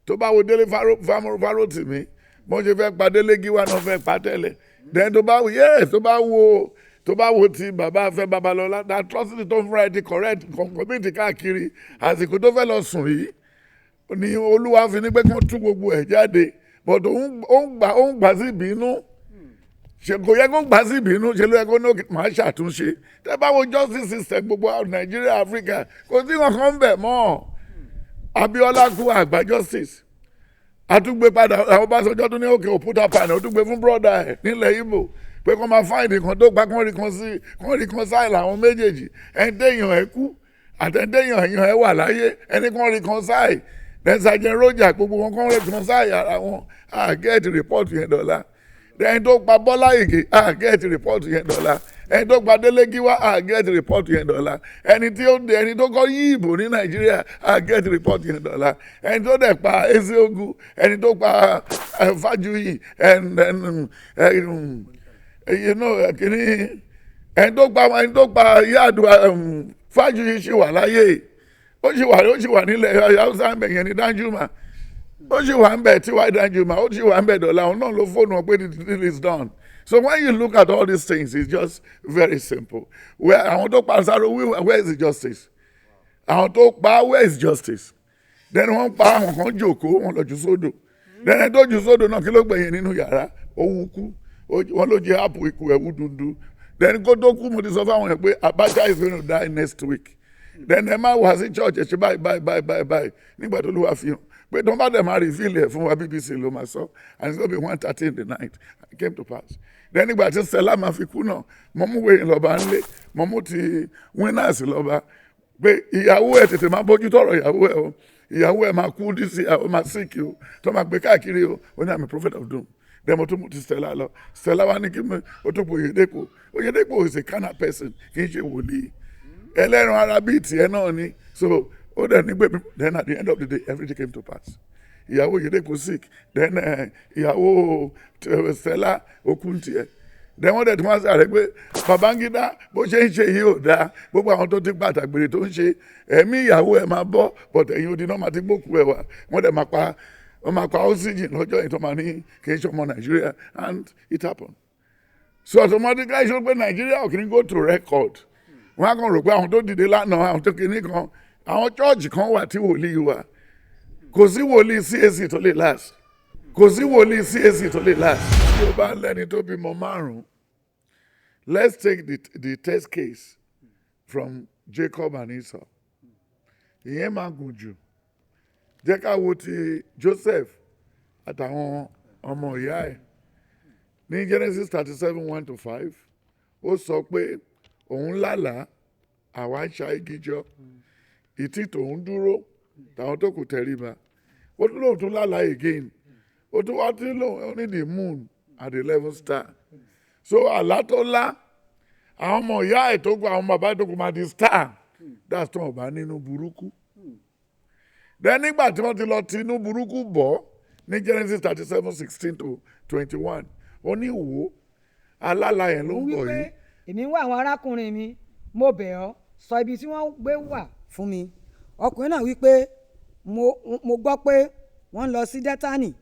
Tó bá wo Délé Fárótìmí, bọ́n ṣe fẹ́ pa Délé Gíwá náà fẹ́ pa tẹ́lẹ̀. Then tó bá wo, yes, tó bá wo ti bàbá Afẹ́ Babalọ́lá, that atrocity tó ń fúnra ẹ̀ ti correct community káàkiri. Àsìkò tó fẹ́ lọ sùn yìí ni Olúwa fi ní pé kí wọ́n tú gbogbo ẹ̀ jáde, but òun gbà sí ìbínú. Ṣe kò yẹ kó gbà sí ìbínú? Ṣe ló yẹ kó ní òkè máa ṣàtúnṣe? Tẹ́ bá wo justice system gbogbo Nàìjíríà, Áfíríkà, kò sí nǹkan ń bẹ̀ mọ́. Abíọ́lá kú, àgbà justice àtúgbé padà. Àwọn Ọbásanjọ́ tó ní òkè òpútà panel, ó tún gbé fún brother ẹ̀ nílẹ̀ Ìgbò pé kó máa find nǹkan tó gbá, kó reconcile àwọn méjèèjì. Ẹni téèyàn ẹ̀ kú àtẹ̀ntẹ̀yàn èèyàn ẹ̀ wà láyé, ẹni kó reconcile. Then Sergeant Roger, gbogbo wọn kó reconcile ara wọn. A get report yẹn dọ̀la. Ẹni tó pa Bọ́lá Ìgè, a get report yẹn dọ̀la. Ẹni tó pa Délé Gíwá, a get report yẹn dọ̀la. Ẹni tí ó ẹni tó kọ́ yí ìbò ní Nàìjíríà, a get report yẹn dọ̀la. Ẹni tó dẹ̀ pa Ezeogu, ẹni tó pa Fájuyì and kìíní, ẹni tó pa Yar'Adua, Fájuyì ṣì wà láyé, ó sì wà nílẹ̀ Haúsá ń bẹ̀ yẹn ní Danjuma. Ó sì wà ń bẹ̀ tí wàá Danjuma, ó sì wà ń bẹ̀ dọ̀la. Òun náà ló fóònù wọn pé the deal is done. So when you look at all these things, it's just very simple. Where àwọn tó pa Saro, where is the justice? Àwọn tó pa, where is justice? Then wọ́n pa àwọn kan jòkó, wọ́n lọ jù sódò. Then ẹni tó jù sódò náà, kí ló gbẹ̀yìn nínú yàrá? Ó wú kú. Wọ́n ló jẹ apple, ikú ẹ̀wú dúdú. Then kó tó kú, mo ti sọ fáwọn yẹn pé Abacha is going to die next week. Then ẹ má wá sí church, ẹ ṣe báyìí báyìí báyìí báyìí báyìí. Nígbà tó ló wá fi hàn pé tó ń bá dẹ̀ máa reveal ẹ̀ fún wa, BBC ló máa sọ, and it's gonna be 1:30 in the night. It came to pass. Then nígbà tí Stella máa fi kú náà, mo mú wẹ̀yìn lọ́ba ńlé, mo mú ti Winners lọ́ba pé ìyàwó ẹ̀ tètè máa bójú tọ̀rọ̀ ìyàwó ẹ̀ o, ìyàwó ẹ̀ máa kú dísì, ó máa sick o, tó máa gbé káàkiri o. Ó ní, "I'm a prophet of doom." Then mo tún mú ti Stella lọ. Stella wa ní kí mi ó tún pò Oyedepo. Oyedepo is a carnal person, kì í ṣe wòlíì, ẹlẹ́ran ara bíi tiẹ̀ náà ni. So ó dẹ̀ ní pé then at the end of the day, everything came to pass. Ìyàwó Oyedepo sick, then ìyàwó Stella okun tiẹ̀. Then wọ́n dẹ̀ tún wá sáré pé Babangida, bó ṣe ń ṣe yìí ò dáa. Gbogbo àwọn tó ti gbàtàgbèrè tó ń ṣe, ẹ̀mí ìyàwó ẹ̀ máa bọ́, but ẹ̀yìn odi náà máa ti gbókù ẹ̀ wá. Wọ́n dẹ̀ máa pa, wọ́n máa pa oxygen lọ́jọ́ yìí tó máa ní kì í ṣe ọmọ Nàìjíríà, and it happened. So automatically, ṣe pé Nàìjíríà ò kì í go to record. Wọ́n á kàn rò pé àwọn tó dìde lánàá, àwọn tó kìíní kan, àwọn church kan wà tí wòlíì wà. Kò sí wòlíì CAC tó lè last, kò sí wòlíì CAC tó lè last. Tí o bá lẹ́ni tó bímọ márùn-ún, let's take the test case from Jacob and Esau. Ìyẹn máa gùn jù. Jẹ́ ká wo ti Joseph àtàwọn ọmọ ìyá ẹ̀ ní Genesis 37:1 to 5. Ó sọ pé òun lálàá, àwa ń ṣa igi jọ, ìtì tòun dúró, tàwọn tó kù tẹríba. Ó tún lóun tún lálàá again, ó tún wá tún lóun ó ní the moon and the 11 star. So àlá tó lá, àwọn ọmọ ìyá ẹ̀ tó kù, àwọn bàbá tó kù máa di star. That's tó wọn bá nínú burúkú. Then nígbà tí wọ́n ti lọ tinú burúkú bọ̀ ní Genesis 37:16 to 21, ó ní, wò ó, alálà yẹn ló ń bọ̀ wípé yìí. Èmi ń wá àwọn arákùnrin mi, mo bẹ̀ ọ́, sọ ibi tí wọ́n gbé wà fún mi. Ọkùnrin náà wípé, mo gbọ́ pé wọ́n ń lọ sí Dọ́tánì.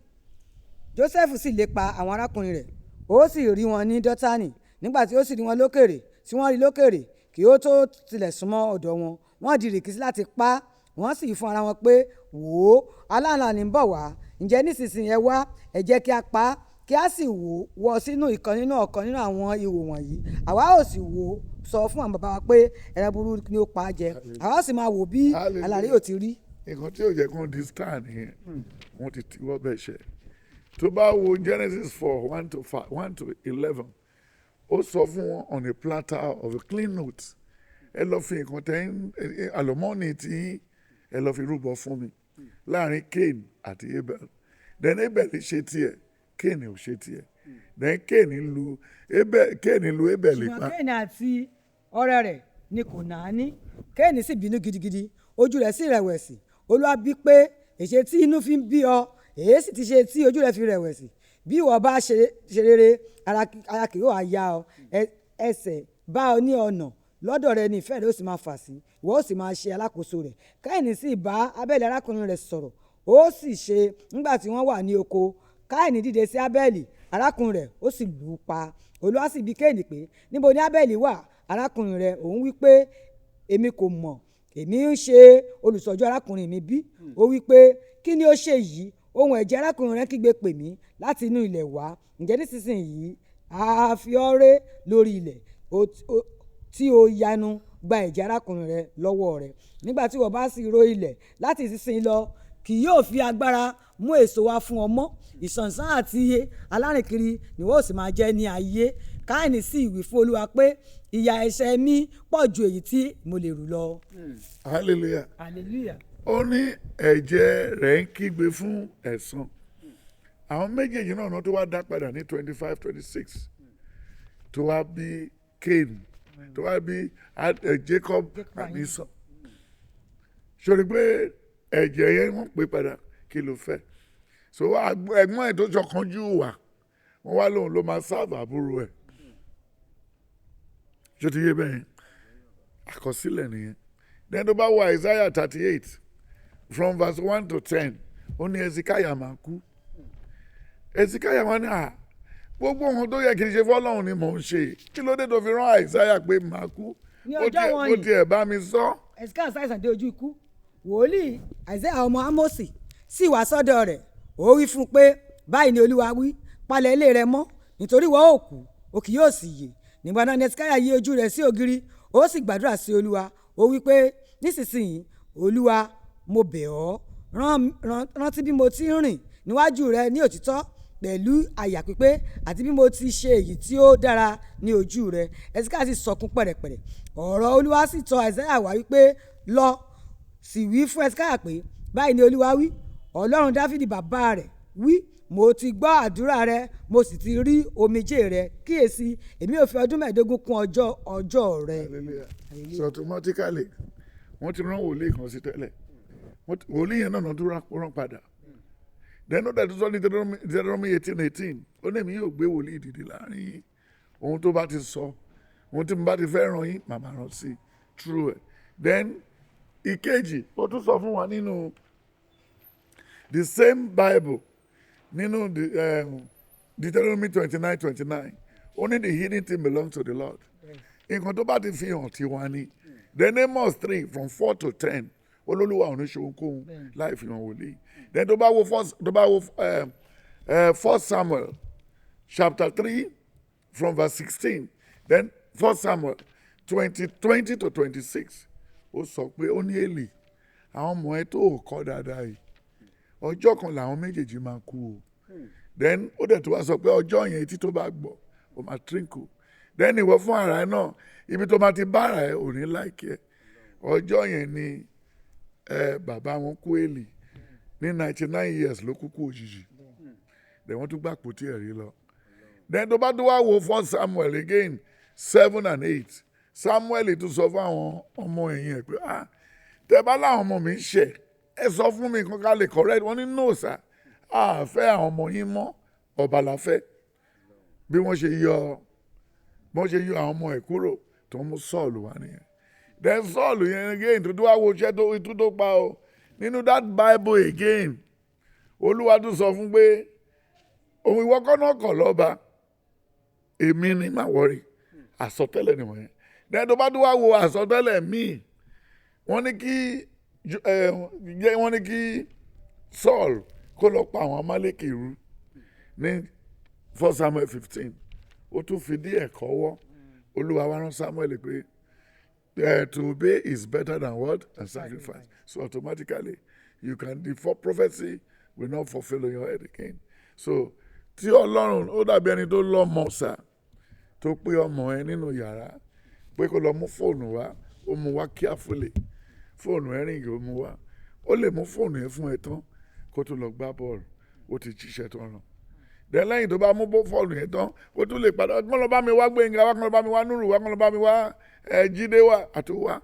Joseph sì lépa àwọn arákùnrin rẹ̀, ó sì rí wọn ní Dọ́tánì. Nígbà tí ó sì rí wọn lókèrè, tí wọ́n rí lókèrè, kí ó tó tilẹ̀ súnmọ́ ọ̀dọ̀ wọn, wọ́n di rìkíṣí láti pa á. Wọ́n sì fún ara wọn pé, "Wò ó, alálàá ní ń bọ̀ wá. Ǹjẹ́ nísinsìnyí, ẹ wá, ẹ jẹ́ kí a pa á, kí a sì wò wọ́ sínú ìkan nínú ọ̀kan nínú àwọn ihò wọ̀nyí. Àwa ó sì wò sọ fún àwọn bàbá wa pé ẹran búburú ni ó pa á jẹ. Àwa ó sì máa wò bí Hallelujah. àlá yóò ti rí." Nǹkan tí ò jẹ́ kó di star nìyẹn. Wọ́n ti tiwọ́ bẹ̀ ṣe. Tó bá wo Genesis 4:1 to 5, 1 to 11, ó sọ fún wọn on a platter of a clean note, ẹ lọ fi nǹkan tẹ́ ń àlùmọ́ọ́nì tí ẹ lọ fi rúbọ fún mi láàrin Cain àti Abel. Then Abel ṣe tiẹ̀, Cain ò ṣe tiẹ̀. Then Cain lu Abel Ṣùgbọ́n pa. Kéènì àti ọ̀rẹ́ rẹ̀ ni kò náání. Kéènì sì bínú gidigidi, ojú rẹ̀ sì rẹ̀wẹ̀sì. Olúwa bí pé, "Èṣe tí inú fi ń bí ọ? Èé sì ti ṣe tí ojú rẹ̀ fi rẹ̀wẹ̀sì? Bí ìwọ bá ṣe rere, ara kì yóò yá ọ. Ẹ̀ṣẹ̀ bá ọ ní ọ̀nà, lọ́dọ̀ rẹ ni ìfẹ́ rẹ̀ ó sì máa fà sí, ìwọ ó sì máa ṣe alákòóso rẹ̀." Kéènì sì bá Ábẹ́lì arákùnrin rẹ̀ sọ̀rọ̀. Ó sì ṣe, nígbà tí wọ́n wà ní oko, Káìnì dìde sí Ábẹ́lì arákùnrin rẹ̀, ó sì lù ú pa. Olúwa sì bi Kéènì pé, "Níbo ni Ábẹ́lì wà, arákùnrin rẹ̀?" Òun wí pé, "Èmi kò mọ̀. Èmi ń ṣe olùṣọ́jú arákùnrin mi bí?" Ó wí pé, "Kí ni ó ṣe yìí? Ohùn ẹ̀jẹ̀ arákùnrin rẹ̀ kígbe pè mí láti inú ilẹ̀ wá. Ǹjẹ́ nísinsìnyí a fi ọ́ ré lórí ilẹ̀ tí ó yanu gba ẹ̀jẹ̀ arákùnrin rẹ̀ lọ́wọ́ rẹ̀. Nígbà tí ìwọ bá sì ro ilẹ̀ láti ìsinsìnyí lọ, kì yóò fi agbára mú èso wá fún ọ mọ́. Ìṣànṣán àti alárìnkiri ni ìwọ ó sì máa jẹ ní ayé." Káìnì sì wí fún Olúwa pé, "Ìyà ẹ̀ṣẹ̀ mi pọ̀ ju èyí tí mo lè rù lọ." Hallelujah. Hallelujah. Ó ní ẹ̀jẹ̀ rẹ̀ ń kígbe fún ẹ̀san. Àwọn méjèèjì náà tó wá dá padà ní 25, 26, tó wá bí Cain, tó wá bí Jacob and Esau. Sori pé ẹ̀jẹ̀ yẹn wọ́n pè padà, kí ló fẹ́? So ẹ̀gbọ́n ẹ̀ tó ṣọ̀kanjú wà, wọ́n wá lóun ló máa sáàbà àbúrò ẹ̀. Ṣé o ti yé bẹ́ẹ̀ yẹn? Àkọsílẹ̀ nìyẹn. Then tó bá wọ Isaiah 38 from verse 1 to 10, ó ní Ezekiah máa kú. Ezekiah wọn ní, à, gbogbo ohun tó yẹ kí n ṣe fọlọ́run ni mò ń ṣe. Kí ló dé tó fi rán Isaiah pé màá kú? Ní Ó ọjọ́ tiẹ̀ ó wọ̀nyí, tiẹ̀ bá mi sọ. Ẹ̀sìkáà ṣàìsàn dé ojú ikú. Wòlíì Àìsáyà ọmọ Ámósì sì wá sọ́dọ̀ rẹ̀. Ó wí fún un pé, "Báyìí ni Olúwa wí: Palẹ̀ ilé rẹ mọ́, nítorí ìwọ ó kú, o kì yóò sì yè." Nígbà náà ni Ẹ̀sìkáyà yí ojú rẹ̀ sí ògiri, ó sì gbàdúrà sí Olúwa. Ó wí pé, "Nísinsìnyí, Olúwa, mo bẹ̀ ọ́, rántí bí mo ti ń rìn níwájú rẹ ní òtítọ́ pẹ̀lú àyà pípé, àti bí mo ti ṣe èyí tí ó dára ní ojú rẹ." Ẹ̀sìkáyà sì sọkún pẹ̀rẹ̀pẹ̀rẹ̀. Ọ̀rọ̀ Olúwa sì tọ̀ Àìsáyà wá wípé, "Lọ sì wí fún Ẹ̀sìkáyà pé, báyìí ni Olúwa wí, Ọlọ́run Dáfídì bàbá rẹ̀ wí: Mo ti gbọ́ àdúrà rẹ, mo sì ti rí omijé rẹ. Kíyèsí, èmi ò fi ọdún 15 kún ọjọ́ rẹ." Hallelujah. So automatically, wọ́n ti rán wòlíì kan sí tẹ́lẹ̀. Wòlíì yẹn náà tún rán padà. Then ó dẹ̀ tó sọ ní Deuteronomy 18:18, ó ní èmi yóò gbé wòlíì dìde láàrin yín. Ohun tó bá ti sọ, ohun tí mo bá ti fẹ́ ràn yín, màmá rán sí true ẹ̀. Then ìkejì, ó tún sọ fún wa nínú the same Bible, nínú the Deuteronomy 29:29, ó ní the hidden thing belongs to the Lord. Nǹkan tó bá ti fi hàn tiwa ni. Then Amos 3 from 4 to 10, Olúwa ò ní ṣe ohunkóhun láì fi hàn wòlíì. Then tó bá wo First Samuel chapter 3 from verse 16, then First Samuel 20:20 to 26, ó sọ pé, ó ní, "Élì, àwọn ọmọ ẹ tó ò kọ́ dáadáa yìí, ọjọ́ kan làwọn méjèèjì máa kú o." Then ó dẹ̀ tó wá sọ pé ọjọ́ yẹn, etí tó bá gbọ́, ó máa twinkle. Then ìwọ fún ara ẹ náà, ibi tó máa ti bá ara ẹ ò ní like ẹ. Ọjọ́ yẹn ni ẹ bàbá wọn kú. Élì ní 99 years ló kú kú òjijì. Then wọ́n tún gbà pòtí ẹ̀rí lọ. Then tó bá tún wá wo First Samuel again 7 and 8, Samuel tún sọ fún àwọn ọmọ ẹ̀yìn ẹ̀ pé, "Ah, tẹ bá láwọn ọmọ mi ń ṣẹ̀, ẹ sọ fún mi kan ká lè correct." Wọ́n ní, "No sir, a fẹ́ àwọn ọmọ yín mọ́, ọba la fẹ́." Bí wọ́n ṣe yọ àwọn ọmọ ẹ̀ kúrò, tó ń mú Sọ́ọ̀lù wá nìyẹn. Then Sọ́ọ̀lù yẹn again, tó tún wá wo iṣẹ́ tó itú tó pa o nínú that Bible again, Olúwa tún sọ fún pé òun, ìwọ kọ́ náà kọ̀ lọ́ba, èmi ni, má worry. Àsọtẹ́lẹ̀ ni wọ̀nyẹn. Then tó bá tún wá wo àsọtẹ́lẹ̀ míì, wọ́n ní kí Saul kó lọ pa àwọn Amálẹ́kì rú ní 1 Samuel 15. Ó tún fi díẹ̀ kọ́wọ́. Olúwa wá rán Samuel pé to obey is better than what? Than sacrifice. So automatically you can, the for prophecy will not fulfill in your head again. So tí Ọlọ́run, ó dàbí ẹni tó lọ́mọ sà, tó pé ọmọ ẹ nínú yàrá pé kó lọ mú fóònù wá. Ó mú wá carefully, fóònù ẹ ring, ó mú wá. Ó lè mú fóònù yẹn fún ẹ tán, kó tó lọ gbá bọ́ọ̀lù. Ó ti jíṣẹ́ tó ràn. Then lẹ́yìn tó bá mú bó fóònù yẹn tán, ó tún lè padà kán lọ bá mi wá Gbénga wá, kán lọ bá mi wá Núrù wá, kán lọ bá mi wá ẹ Jídé wá àti wá.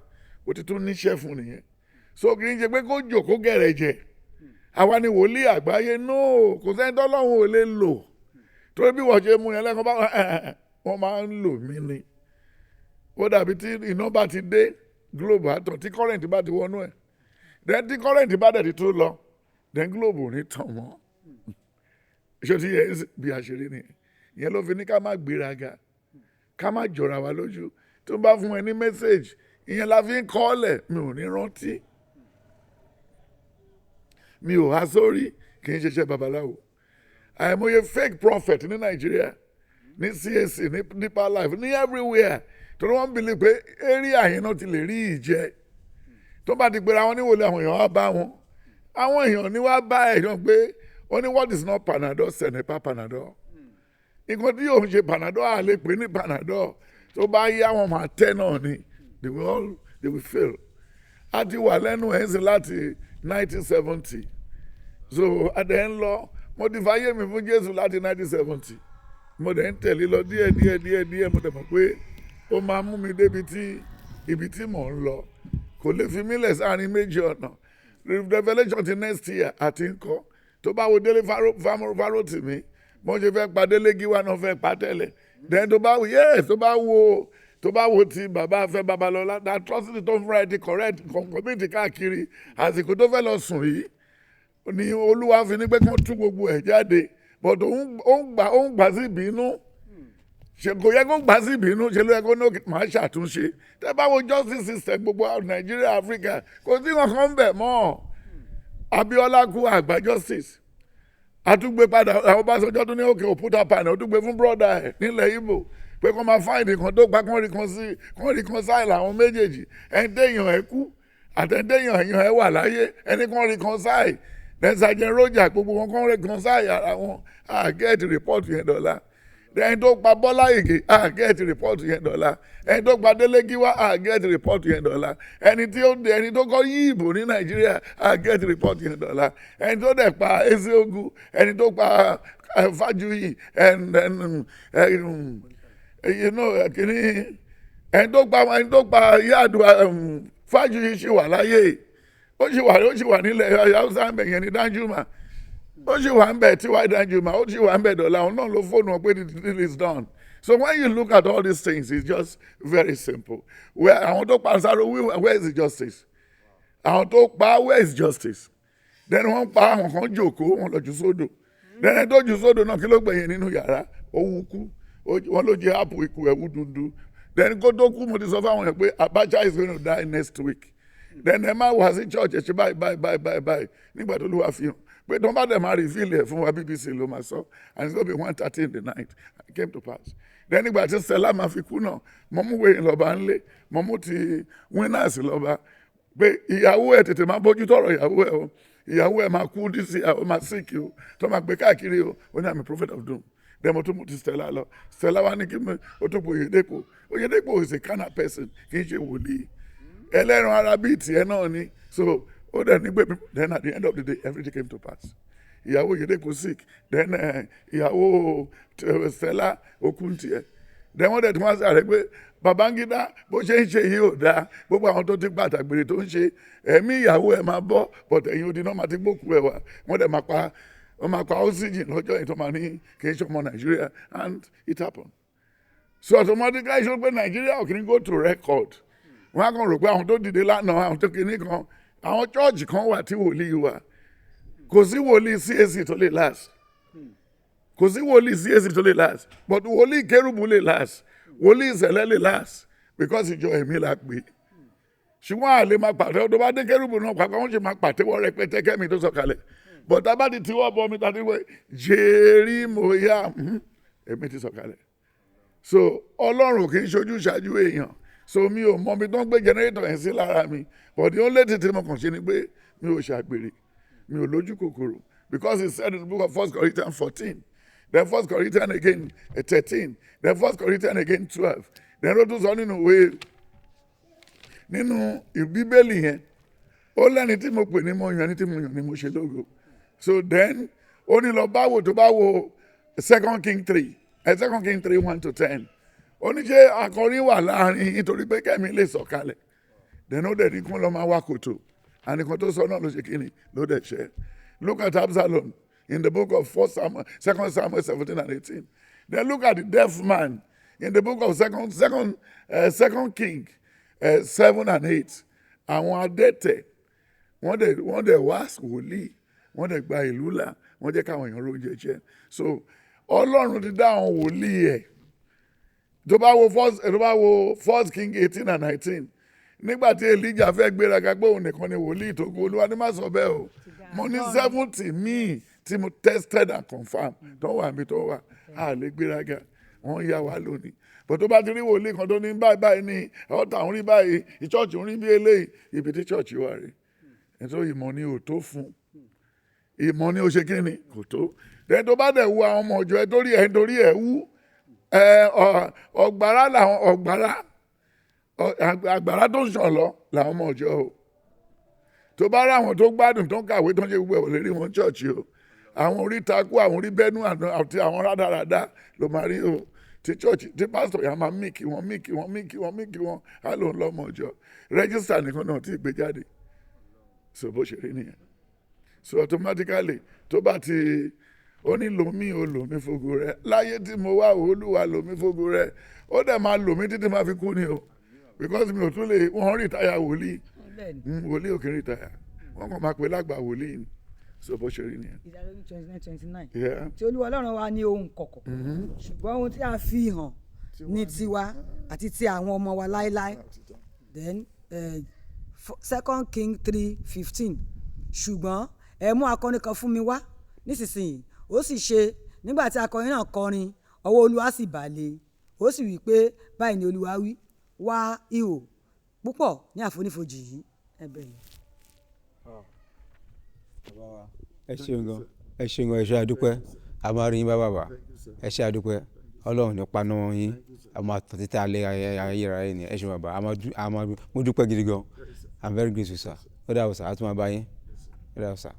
Ó ti tún níṣẹ́ fún nìyẹn. So kì í ṣe pé kó jòkó gẹ̀rẹ̀jẹ̀, àwa ni wòlíì àgbáyé. No, kò sẹ́ni tọ́lọ́run ò lè lò, torí bí wọ́n ṣe mú yẹn lẹ́kọ̀ọ́ bá wọ́n máa ń lò mí ni. Ó dàbí tí iná bá ti dé, globe àtọ̀, tí current bá ti wọnú ẹ̀. Then tí current bá dẹ̀ ti tún lọ, then Then globe ò ní tàn mọ́. Ṣé o ti yẹ bí a ṣe rí nìyẹn? Ìyẹn ló fi ní ká má gbéraga, ká má jọra wa lójú. Tó bá fún ẹ ní message, ìyẹn la fi ń kọ́ ọ́lẹ̀. Mi ò ní rántí, mi ò há sórí, kì í ṣiṣẹ́ babaláwo. Àìmọye fake prophet ní Nàìjíríà, ní CAC, ní Deeper Life, ní everywhere, torí wọ́n ń believe pé area yẹn náà ti lè rí ìjẹ. Tó bá ti pera wọn ní wòlé, àwọn èèyàn wá bá wọn, àwọn èèyàn ní wá bá èèyàn pé ó ní what is not Panadol, senepa Panadol. Nǹkan tí yóò ń ṣe Panadol, à lè pè ní Panadol. Tó bá yá, wọn máa tẹ́ náà ni. They will fail. A ti wà lẹ́nu ẹ̀ ń sìn láti 1970, so adẹ̀ ń lọ. Mo ti fàyè mi fún Jésù láti 1970. Mo dẹ̀ ń tẹ̀lé lọ díẹ̀ díẹ̀ díẹ̀ díẹ̀. Mo dẹ̀ mọ̀ pé ó máa mú mi débi tí ibi tí mò ń lọ. Kò lè fi mí lẹ̀ sáàrin méjì ọ̀nà. Revelation ti next year àti ńkọ́. Tó bá wo Délé Fárótìmí, bọ́n ṣe fẹ́ pa Délé Gíwá náà, fẹ́ pa tẹ́lẹ̀. Then tó bá wo, yes, tó bá wo ti bàbá Afẹ́ Babalọ́lá, that atrocity tó ń fúnra ẹ̀ ti correct community káàkiri. Àsìkò tó fẹ́ lọ sùn yìí ni Olúwa fi ní pé kí wọ́n tú gbogbo ẹ̀ jáde, but ó ń gbà sí ìbínú. Ṣe kò yẹ kó gbà sí ìbínú? Ṣe ló yẹ kó ní máa ṣàtúnṣe? Tẹ́ bá wo justice system gbogbo Nàìjíríà, Áfíríkà, kò sí nǹkan bẹ̀ mọ́. Abíọ́lá kú, àgbà justice àtúgbé padà. Àwọn Ọbásanjọ́ tó ní òkè òpútà panel, ó tún gbé fún brother ẹ̀ nílẹ̀ Ìgbò pé kó máa find nǹkan tó pa, kó reconcile àwọn méjèèjì. Ẹni téèyàn ẹ̀ kú àtẹ̀ntẹ̀yàn èèyàn ẹ̀ wà láyé, ẹni kan reconcile. Then Sergeant Roger, gbogbo wọn kan reconcile ara wọn. A get report yẹn dọ̀la. Ẹni tó pa Bọ́lá Ìgè, a get report yẹn dọ̀la. Ẹni tó pa Délé Gíwá, a get report yẹn dọ̀la. Ẹni tí ó ẹni tó kọ́ yí ìbò ní Nàìjíríà, a get report yẹn dọ̀la. Ẹni tó dẹ̀ pa Ezeogu, ẹni tó pa Fájuyì and then kìíní, ẹni tó pa Yar'Adua, Fájuyì ṣì wà láyé, ó ṣì wà nílẹ̀ Haúsá ń bẹ̀ yẹn ní Danjuma. Ó ṣì wà ń bẹ̀ tí wàá Danjuma, ó ṣì wà ń bẹ̀ dọ̀la. Òun náà ló fóònù wọn pé the deal is done. So when you look at all these things, it's just very simple. Where àwọn tó pa Saro, where is the justice? Àwọn tó pa, where is justice? Then wọ́n pa àwọn kan jòkó, wọ́n lọ jù sódò. Then ẹni tó jù sódò náà, kí ló gbẹ̀yìn nínú yàrá? Ó wú kú. Wọ́n ló jẹ apple, ikú ẹ̀wú dúdú. Then kó tó kú, mo ti sọ fáwọn yẹn pé Abacha is going to die next week. Then ẹ má wá sí church, ẹ ṣe báyìí báyìí báyìí báyìí báyìí. Nígbà tó lù wá fi hàn pé tó ń bá dẹ̀ máa reveal ẹ̀ fún wa, BBC ló máa sọ, and it's gonna be 1:30 in the night. It came to pass. Then nígbà tí Stella máa fi kú náà, mo mú wẹ̀yìn lọ́ba ńlé, mo mú ti Winners lọ́ba pé ìyàwó ẹ̀ tètè máa bójú tọ̀rọ̀ ìyàwó ẹ̀ o. Ìyàwó ẹ̀ máa kú dísì, ó máa sick o, tó máa gbé káàkiri o. Ó ní, "I'm a prophet of doom." Then mo tún mú ti Stella lọ. Stella wa ní kí mi ó tún pò Oyedepo. Oyedepo is a carnal person, kì í ṣe wòlíì, ẹlẹ́ran ara bíi tiẹ̀ náà ni. So ó dẹ̀ ní pé then at the end of the day, everything came to pass. Ìyàwó Oyedepo sick, then ìyàwó Stella okun tiẹ̀. Then wọ́n dẹ̀ tún wá sí àrẹ pé Babangida, bó ṣe ń ṣe yìí ò dáa. Gbogbo àwọn tó ti gbàtàgbèrè tó ń ṣe, ẹ̀mí ìyàwó ẹ̀ máa bọ́, but ẹ̀yìn odi náà máa ti gbókù ẹ̀ wá. Wọ́n dẹ̀ máa pa, wọ́n máa pa oxygen lọ́jọ́ yìí tó máa ní kì í ṣe ọmọ Nàìjíríà, and it happened. So automatically, ṣe pé Nàìjíríà ò kì í go to record. Wọ́n á kàn rò pé àwọn tó dìde lánàá, àwọn tó kìíní kan, àwọn church kan wà tí wòlíì wà. Kò sí wòlíì CAC tó lè last, kò sí wòlíì CAC tó lè last, but wòlíì Kérúbù lè last, wòlíì Ìṣẹ̀lẹ̀ lè last, because ìjọ ẹ̀mí la pè é. Ṣùgbọ́n àlè máa pàtẹ́wọ́. Tó bá dé Kérúbù náà pàápàá, wọ́n sì máa pàtẹ́wọ́ rẹpẹtẹ kẹ́mi tó sọ̀kalẹ̀, but tá a bá ti tiwọ́ bọ́ mi, tá a ti wẹ́ Jerimóyà, èmi ti sọ̀kalẹ̀. So Ọlọ́run kì í ṣojú ṣáájú èèyàn. So mi ò mọ ibi tó ń gbé generator yẹn sí lára mi, but the only thing tí mo kàn ṣe ni pé mi ò ṣàgbèrè, mi ò lójú kòkòrò, because he said in the book of First Corinthians 14, then First Corinthians again 13, then First Corinthians again 12, then ó tún sọ nínú ìwé, nínú Bíbélì yẹn, ó lẹ́ni tí mo pè ní mo yàn, ẹni tí mo yàn ní mo ṣe lógo. So then ó ní lọ báwo tó bá wo Second King 3, Second King 3:1 to 10, ó ní ṣe akọrin wà láàrin nítorí pé kẹ́mi lè sọ̀kalẹ̀. Then ó dẹ̀ ní kí wọ́n lọ máa wá kòtò, ànìkan tó sọ náà ló ṣe kíni, ló dẹ̀ ṣe. Look at Absalom in the book of First Samuel, Second Samuel 17 and 18. Then look at the deaf man in the book of Second King 7 and 8. Àwọn adẹ́tẹ̀, wọ́n dẹ̀ wá wòlíì, Wọ́n dẹ̀ gba ìlú là, wọ́n jẹ́ káwọn èèyàn róúnjẹ jẹ. So Ọlọ́run ti dá àwọn wòlíì ẹ̀. Tó bá wo First King 18 and 19, nígbà tí Elijah fẹ́ gbéraga pé òun nìkan ni wòlíì tó kú, Olúwa ní, "Má sọ bẹ́ẹ̀ o, mo ní 70 míì tí mo tested and confirmed tó wà níbi tó wà." Á lè gbéraga, wọ́n yá wa lónìí. Bó tó bá ti rí wòlíì kan tó ní báyìí báyìí ní ọ̀tá òun rí báyìí, ìchọ́ọ̀chì òun rí bí eléyìí, ibi tí church wà rí. Nítorí ìmọ̀ ni ò tó fún, ìmọ̀ ni ó ṣe kí ni kò tó. Then tó bá dẹ̀ wo àwọn ọmọ ọ̀jọ́ ẹ torí ẹ nítorí ẹ wú ẹ ọ̀gbàrá làwọn ọ̀gbàrá àgbàrá tó ń ṣàn lọ làwọn ọmọ ọ̀jọ́ o. Tó bá rí àwọn tó gbádùn, tó ń kàwé, tó ń ṣe gbogbo ẹ̀, lè rí wọn church o. Àwọn orí takú, àwọn orí bẹ́nu àti àwọn rádaràda ló máa rí o tí church tí pásítọ̀ yà máa míìkì wọn, míìkì wọn, míìkì wọn, míìkì wọn, á lòun lọ́mọ ọ̀jọ́. Register nìkan náà tí ì gbé jáde. So bó ṣe rí nìyẹn. So automatically, tó bá ti ó ní lomi ò lòmí fógo rẹ láyé tí mo wá, Olúwa lòmí fógo rẹ, ó dẹ̀ máa lòmí títí máa fi kú ni o, because mi ò tún lè wọ́n retire wòlíì. Wòlíì ò kì í retire, wọ́n kàn máa pè lágbà wòlíì ni. So bó ṣe rí nìyẹn. Ìdájọ́ 29 29. Yeah. Tí Olúwa Ọlọ́run wa ní ohun kọ̀kọ̀, ṣùgbọ́n ohun tí a fi hàn ní tiwa àti ti àwọn ọmọ wa láéláé. Then Second King 3:15, ṣùgbọ́n ẹ mú akọrin kan fún mi wá nísinsìnyí. Ó sì ṣe, nígbà tí akọrin náà kọrin, ọwọ́ Olúwa sì bà lé, ó sì wí pé, "Báyìí ni Olúwa wí, wá ihò púpọ̀ ní àfonífojì yìí." Ẹ bẹ̀rẹ̀. Ẹ ṣeun gan, ẹ ṣeun gan, ẹ ṣe, àdúpẹ́. A máa rí yín bá bàbá. Ẹ ṣe, àdúpẹ́. Ọlọ́run ní paná yín, a máa tàn títí alẹ́ ayérayé ni. Ẹ ṣeun bàbá, a máa mo dúpẹ́ gidi gan. I'm very grateful, sir. Ó dàbọ̀ sir, a tún máa bá yín. Ó dàbọ̀ sir.